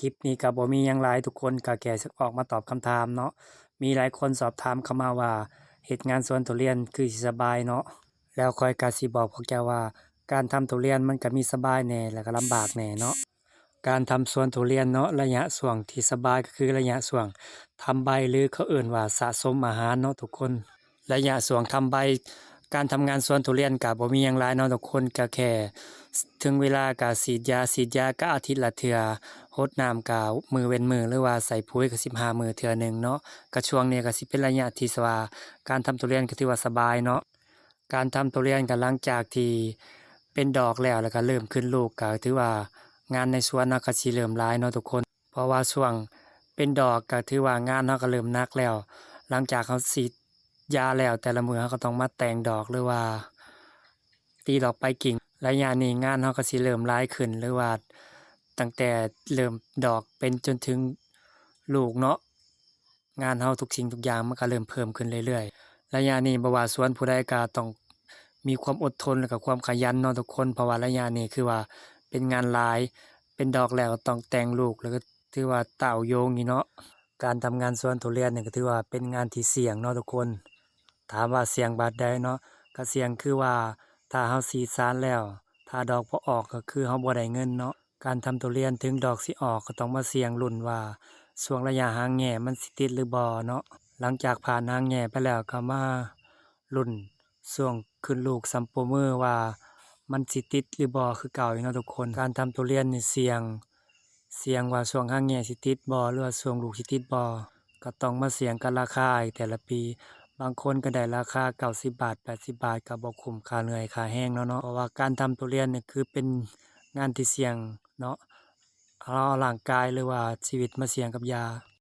ຄລິບນີ້ກໍບໍ່ມີຫຍັງຫຼາຍ ທຸກຄົນກໍແຄ່ອອກມາຕອບຄຳຖາມເນາະ. ມີຫຼາຍຄົນສອບຖາມເຂົ້າມາວ່າ ເຮັດງານສວນທຸລຽນຄືຊິສະບາຍເນາະ? ແລ້ວຂ້ອຍກໍຊິບອກພວກເຈົ້າວ່າ ການທຳທຸລຽນມັນກໍມີສະບາຍແດ່ ແລ້ວກໍລຳບາກແດ່ເນາະ. ການທຳສວນທຸລຽນເນາະ ໄລຍະຊ່ວງທີ່ສະບາຍກໍຄືໄລຍະຊ່ວງທຳໃບ ຫຼື ເຂົາເອີ້ນວ່າສະສົມອາຫານເນາະທຸກຄົນ. ໄລຍະຊ່ວງທຳໃບ ການທຳງານສວນທຸລຽນກະບໍ່ມີຫຍັງຫຼາຍເນາະທຸກຄົນ ກະແຄ່ເຖິງເວລາກະສີດຢາ ສີດຢາກະອາທິດລະເທື່ອ ຫົດນ້ຳກະມື້ເວັ້ນມື້ ຫຼືວ່າໃສ່ປຸ໋ຍກະສິບຫ້າມື້ເທື່ອໜຶ່ງເນາະ. ກະຊ່ວງນີ້ກະຊິເປັນໄລຍະທີ່ວ່າ ການທຳທຸລຽນກະຖືວ່າສະບາຍເນາະ. ການທຳທຸລຽນກະຫຼັງຈາກທີ່ເປັນດອກແລ້ວ ແລ້ວກະເລີ່ມຂຶ້ນລູກ ກະຖືວ່າງານໃນສວນເຮົາກະຊິເລີ່ມຫຼາຍເນາະທຸກຄົນ. ເພາະວ່າຊ່ວງເປັນດອກກະຖືວ່າງານເຮົາກະເລີ່ມໜັກແລ້ວ. ຫຼັງຈາກເຮົາສີດຢາແລ້ວ ແຕ່ລະມື້ເຮົາກະຕ້ອງມາແຕ່ງດອກ ຫຼືວ່າຕີດອກໄປກິ່ງ. ໄລຍະນີ້ງານເຮົາກະຊິເລີ່ມຫຼາຍຂຶ້ນ ຫຼືວ່າຕັ້ງແຕ່ເລີ່ມດອກເປັນຈົນເຖິງລູກເນາະ. ງານເຮົາທຸກສິ່ງທຸກຢ່າງມັນກະເລີ່ມເພີ່ມຂຶ້ນເລື້ອຍໆ. ໄລຍະນີ້ບໍ່ວ່າສວນຜູ້ໃດກະຕ້ອງມີຄວາມອົດທົນ ແລະກະຄວາມຂະຫຍັນເນາະທຸກຄົນ ເພາະວ່າໄລຍະນີ້ຄືວ່າເປັນງານຫຼາຍ ເປັນດອກແລ້ວກະຕ້ອງແຕ່ງລູກ ແລ້ວກະຖືວ່າເຕົ້າໂຢງຢູ່ເນາະ. ການທຳງານສວນທຸລຽນນີ້ກະຖືວ່າເປັນງານທີ່ສ່ຽງເນາະທຸກຄົນ. ຖາມວ່າສ່ຽງບາດໃດເນາະ? ກະສ່ຽງຄືວ່າ ຖ້າເຮົາສີດສານແລ້ວ ຖ້າດອກບໍ່ອອກກະຄືເຮົາບໍ່ໄດ້ເງິນເນາະ. ການທຳທຸລຽນເຖິງດອກຊິອອກກະຕ້ອງມາສ່ຽງລຸ້ນວ່າ ຊ່ວງໄລຍະຫາງແຫຍ່ມັນຊິຕິດຫຼືບໍ່ເນາະ. ຫຼັງຈາກຜ່ານຫາງແຫຍ່ໄປແລ້ວກະມາລຸ້ນຊ່ວງຂຶ້ນລູກສຳໂປມືວ່າມັນຊິຕິດຫຼືບໍ່ຄືເກົ່າອີກເນາະທຸກຄົນ. ການທຳທຸລຽນນີ້ສ່ຽງ ສ່ຽງວ່າຊ່ວງຫາງແຫຍ່ຊິຕິດບໍ່ ຫຼືວ່າຊ່ວງລູກຊິຕິດບໍ່ ກະຕ້ອງມາສ່ຽງກັບລາຄາອີກແຕ່ລະປີ. ບາງຄົນກະໄດ້ລາຄາເກົ້າສິບບາດ ແປດສິບບາດ ກະບໍ່ຄຸ້ມຄ່າເໜື່ອຍຄ່າແຮງເນາະ ເນາະ. ເພາະວ່າການທຳທຸລຽນນີ້ຄືເປັນງານທີ່ສ່ຽງເນາະ ເຮົາເອົາຮ່າງກາຍ ຫຼືວ່າຊີວິດມາສ່ຽງກັບຢາ.